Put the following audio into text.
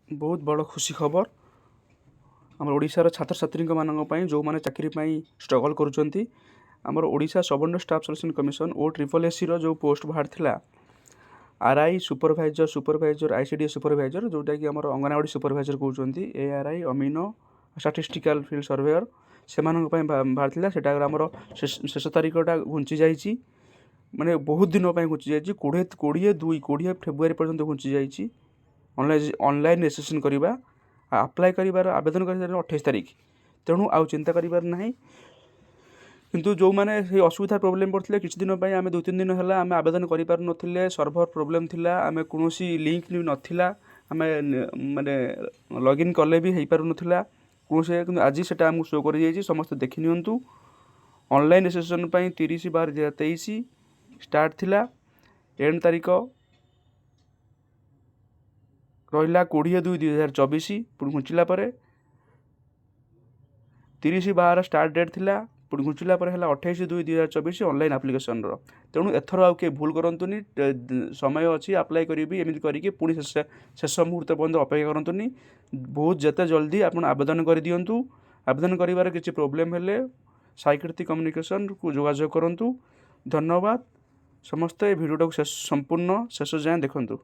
ବହୁତ ବଡ଼ ଖୁସି ଖବର ଆମର ଓଡ଼ିଶାର ଛାତ୍ରଛାତ୍ରୀଙ୍କ ମାନଙ୍କ ପାଇଁ, ଯେଉଁମାନେ ଚାକିରି ପାଇଁ ଷ୍ଟ୍ରଗଲ୍ କରୁଛନ୍ତି। ଆମର ଓଡ଼ିଶା ସବର୍ଣ୍ଣ ଷ୍ଟାଫ୍ ସିଲେକ୍ସନ୍ କମିଶନ ଓ ଟ୍ରିପଲ୍ ଏସ୍ ସିର ଯେଉଁ ପୋଷ୍ଟ ବାହାରିଥିଲା, RI supervisor, supervisor, ICDS supervisor, ଯେଉଁଟାକି ଆମର ଅଙ୍ଗନବାଡ଼ି ସୁପରଭାଇଜର କହୁଛନ୍ତି, ଏଆର୍ଆଇ, ଅମିନ, ଷ୍ଟାଟିଷ୍ଟିକାଲ ଫିଲ୍ଡ ସର୍ଭେୟର, ସେମାନଙ୍କ ପାଇଁ ବାହାରିଥିଲା। ସେଇଟା ଆମର ଶେଷ ତାରିଖଟା ଘୁଞ୍ଚି ଯାଇଛି, ମାନେ ବହୁତ ଦିନ ପାଇଁ ଘୁଞ୍ଚି ଯାଇଛି। 20/2, 20 ଫେବୃଆରୀ ପର୍ଯ୍ୟନ୍ତ ଘୁଞ୍ଚି ଯାଇଛି ଅନଲାଇନ୍ ରେଜିଷ୍ଟ୍ରେସନ୍ କରିବା, ଆପ୍ଲାଏ କରିବାର, ଆବେଦନ କରିବାର 28 ତାରିଖ। ତେଣୁ ଆଉ ଚିନ୍ତା କରିବାର ନାହିଁ। କିନ୍ତୁ ଯେଉଁମାନେ ସେଇ ଅସୁବିଧା, ପ୍ରୋବ୍ଲେମ୍ ପଡ଼ିଥିଲେ କିଛି ଦିନ ପାଇଁ, ଆମେ 2-3 ଦିନ ହେଲା ଆମେ ଆବେଦନ କରିପାରୁନଥିଲେ, ସର୍ଭର ପ୍ରୋବ୍ଲେମ୍ ଥିଲା, ଆମେ କୌଣସି ଲିଙ୍କ୍ ବି ନଥିଲା, ଆମେ ମାନେ ଲଗ୍ଇନ୍ କଲେ ବି ହେଇପାରୁନଥିଲା କୌଣସି। କିନ୍ତୁ ଆଜି ସେଇଟା ଆମକୁ ଶୋ କରିଯାଇଛି, ସମସ୍ତେ ଦେଖି ନିଅନ୍ତୁ। ଅନଲାଇନ୍ ରେଜିଷ୍ଟ୍ରେସନ୍ ପାଇଁ 30/12/2023 ଷ୍ଟାର୍ଟ ଥିଲା, ଏଣ୍ଡ ତାରିଖ ରହିଲା 20/2/2024। ପୁଣି ଘୁଞ୍ଚିଲା ପରେ 30/12 ଷ୍ଟାର୍ଟ ଡେଟ୍ ଥିଲା, ପୁଣି ଘୁଞ୍ଚିଲା ପରେ ହେଲା 28/2/2024 ଅନଲାଇନ୍ ଆପ୍ଲିକେସନ୍ର। ତେଣୁ ଏଥର ଆଉ କିଏ ଭୁଲ କରନ୍ତୁନି। ସମୟ ଅଛି, ଆପ୍ଲାଏ କରିବି ଏମିତି କରିକି ପୁଣି ଶେଷ ଶେଷ ମୁହୂର୍ତ୍ତ ପର୍ଯ୍ୟନ୍ତ ଅପେକ୍ଷା କରନ୍ତୁନି। ବହୁତ ଯେତେ ଜଲ୍ଦି ଆପଣ ଆବେଦନ କରିଦିଅନ୍ତୁ। ଆବେଦନ କରିବାର କିଛି ପ୍ରୋବ୍ଲେମ୍ ହେଲେ ସାଇକୀର୍ତ୍ତି କମ୍ୟୁନିକେସନ୍କୁ ଯୋଗାଯୋଗ କରନ୍ତୁ। ଧନ୍ୟବାଦ। ସମସ୍ତେ ଏ ଭିଡ଼ିଓଟାକୁ ସମ୍ପୂର୍ଣ୍ଣ ଶେଷ ଯାଏଁ ଦେଖନ୍ତୁ।